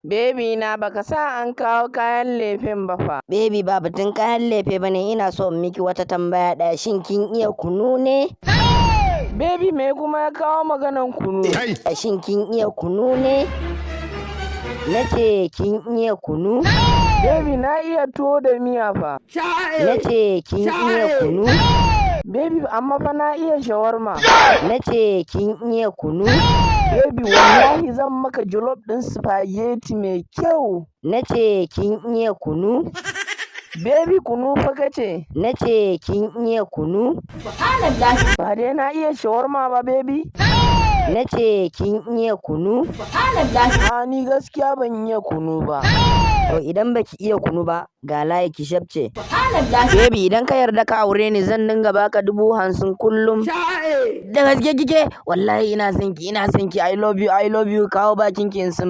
Baby na, baka sa an kawo kayan lefen ba fa. Baby, ba batun kayan lefe bane, ina so in miki wata tambaya ɗaya. Shin kin iya kunu ne? Baby, me kuma ya kawo maganan kunu? Shin kin iya kunu ne? Nace kin iya kunu? Baby, na iya tuwo da miya fa. Nace kin iya kunu? Baby, amma fa na iya shawarma. Nace kin iya kunu? Baby, wallahi zan maka jollof ɗin spaghetti mai kyau. Nace kin iya kunu? Baby, kunu fa kace. Nace kin iya kunu? Ba dai na iya shawarma ba, baby? Nace kin iya kunu? A ni gaskiya ban iya kunu ba. To, idan baki iya kunu ba, ga layi ki shafce. Baby, idan ka yarda ka aure ni, zan dinga baka 50,000 kullum. Da gaske kike? Wallahi ina son ki, ina son ki. I love you, I love you. Kawo bakin ki in sun.